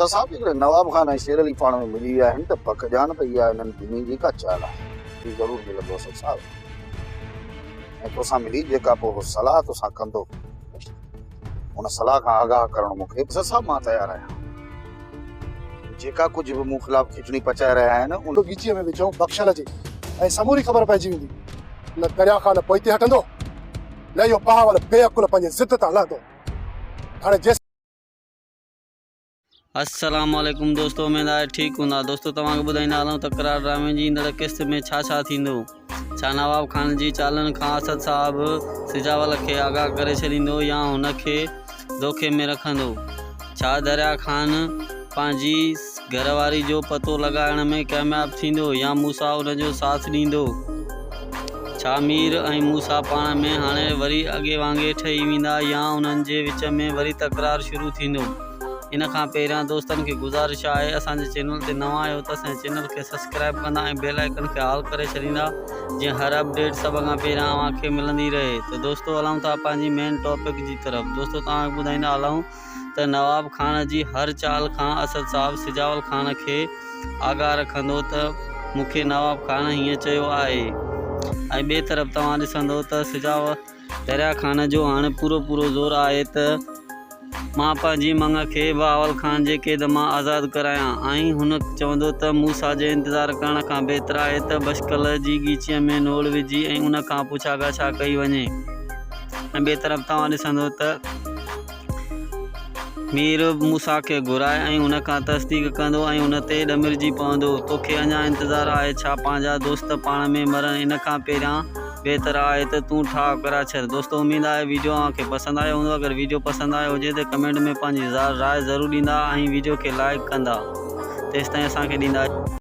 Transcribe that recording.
ته صاحب جيڪڏهن نواب خان ۽ شير علي پاڻ ۾ ملي ويا آهن ته پڪ ڄاڻ ته اها انهن ٻنهي جي ڪا چال آهي. هي ضرور ملندو اسد صاحب ۽ توسان ملي جيڪا پوء صلاح توسان ڪندو ان صلاح کان آگاهه ڪرڻ مون کي. اسد صاحب مان تيار آهيان. جيڪا ڪجهه به مون خلاف کچڻي پچائي رهيا آهن ان. ڳچيء ۾ وجهون بخشل جي ۽ سموري خبر پئجي ويندي. نه دريا خان پوئتي هٽندو نه اهو بهاول بي عقل پنهنجي ضد تان لهندو. هاڻي جيسين. السلام عليڪم دوستو اميد آهي ٺيڪ هوندا دوستو توهان کي ٻڌائيندا هلون ته قرار ڊرامي جي ايندڙ قسط ۾ ڇا ڇا ٿيندو ڇا نواب خان جي چالن کان اسد صاحب سجاول کي آگاهه ڪري ڇڏيندو يا هن کي دوکي ۾ رکندو ڇا دريا خان پنهنجي گهر واري جو پتو لڳائڻ ۾ ڪامياب ٿيندو يا موسيٰ ان جو ساٿ ڏيندو ڇا مير ۽ موسيٰ پاڻ ۾ هاڻي وري اڳي وانگي ٺهي ويندا يا انهن جي وچ ۾ وري تڪرار شروع ٿيندو؟ ان کان پهريان دوستن کي گذارش آهي اسان جي چينل تي نوان آهيو ته اسان جي چينل کي سبسڪرائب ڪندا ۽ بيل آئيڪن کي آل ڪري ڇڏيندا جيئن هر اپڊيٽ سڀ کان پهريان اوهان کي ملندي رهي ته دوستو هلون ٿا پنهنجي مين ٽاپڪ جي طرف دوستو توهان کي ٻڌائيندا هلون ته نواب خان جي هر چال کان اسد صاحب سجاول خان کي آگاهه رکندو ته مون کي نواب خان هيئن چيو آهي ۽ ٻئي طرف توهان ڏسندو ته سجاول دريا خان جو هاڻي پورو پورو زور آهي ته مان پنهنجي مڱ کي بهاول خان جي قيد مان آزاد ڪرايان ۽ هن چوندو ته موسيٰ جي انتظار ڪرڻ کان بهتر آهي ته بشڪل جي ڳيچيء ۾ نوڙ وجهي ۽ ان کان پڇا ڳاڇا ڪئي وڃي ۽ ٻئي طرف توهان ڏسندو ته مير موسيٰ کي گهرائي ۽ ان کان تصديق ڪندو ۽ ان تي ڏمرجي پوندو. توکي اڃا انتظار آهي ڇا پنهنجا دوست پاڻ ۾ مرن ان کان پهريان بهتر آهي ته تون ٺاهه ڪرائي ڇڏ. دوستو اميد آهي ويڊيو اوهان کي پسند آيو هوندو اگر ويڊيو پسند آيو هجي ته ڪمينٽ ۾ پنهنجي راء ضرور ڏيندا ۽ ويڊيو کي لائيڪ ڪندا تيستائين اسان کي ڏيندا.